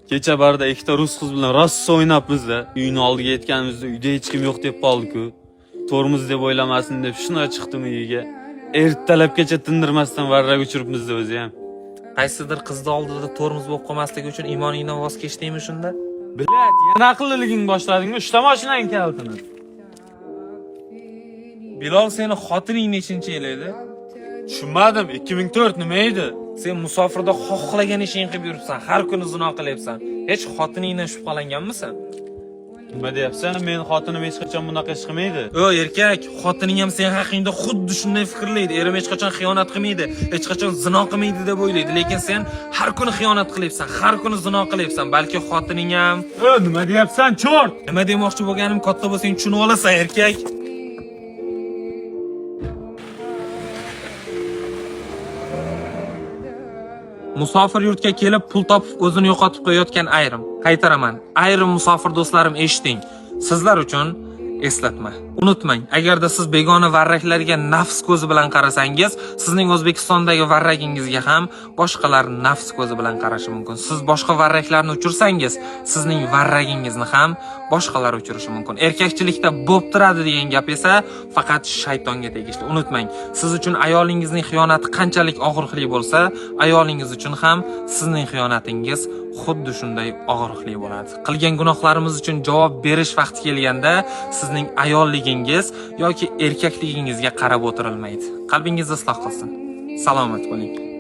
Kecha barda ikkita rus qiz bilan rosa o'ynabmiz-da. Uyni oldiga yetganimizda uyda hech kim yo'q deb qoldi-ku. Tormoz deb o'ylamasin deb shuna chiqdim uyiga. Ertalabgacha tindirmasdan varrak uchiribmiz o'zi ham. Qaysidir qizni oldida tormoz bo'lib qolmasligi uchun iymoningdan voz kechdingmi shunda? Блять, yana aqlliligingni boshladingmi? Uchta mashinang kalitini. Bilol, seni xotining nechinchi yil edi? Tushunmadim, 2004 nima edi? Sen musofirda xohlagan ishingni qilib yuribsan, har kuni zino qilyapsan. Hech xotiningdan shubhalanganmisan? Nima deyapsan? Men xotinim hech qachon bunaqa ish qilmaydi. O erkak, xotining ham sen haqingda xuddi shunday fikrlaydi. Erim hech qachon xiyonat qilmaydi, hech qachon zino qilmaydi deb o'ylaydi. Lekin sen har kuni xiyonat qilyapsan, har kuni zino qilyapsan. Balki xotining ham Nima deyapsan, чёрт? Nima demoqchi bo'lganim katta bo'lsang tushunib olasan, erkak. Musofir yurtga kelib pul topib o'zini yo'qotib qo'yayotgan ayrim, qaytaraman, ayrim musofir do'stlarim, eshiting. Sizlar uchun eslatma. Unutmang, agarda siz begona varraklarga nafs ko'zi bilan qarasangiz, sizning O'zbekistondagi varragingizga ham boshqalar nafs ko'zi bilan qarashi mumkin. Siz boshqa varraklarni uchirsangiz, sizning varragingizni ham boshqalar uchirishi mumkin. Erkakchilikda bo'p turadi degan gap esa faqat shaytonga tegishli. Unutmang, siz uchun ayolingizning xiyonati qanchalik og'riqli bo'lsa, ayolingiz uchun ham sizning xiyonatingiz xuddi shunday og'riqli bo'ladi. Qilgan gunohlarimiz uchun javob berish vaqti kelganda sizning ayolligingiz yoki erkakligingizga qarab o'tirilmaydi. Qalbingizni isloh qilsin. Salomat bo'ling.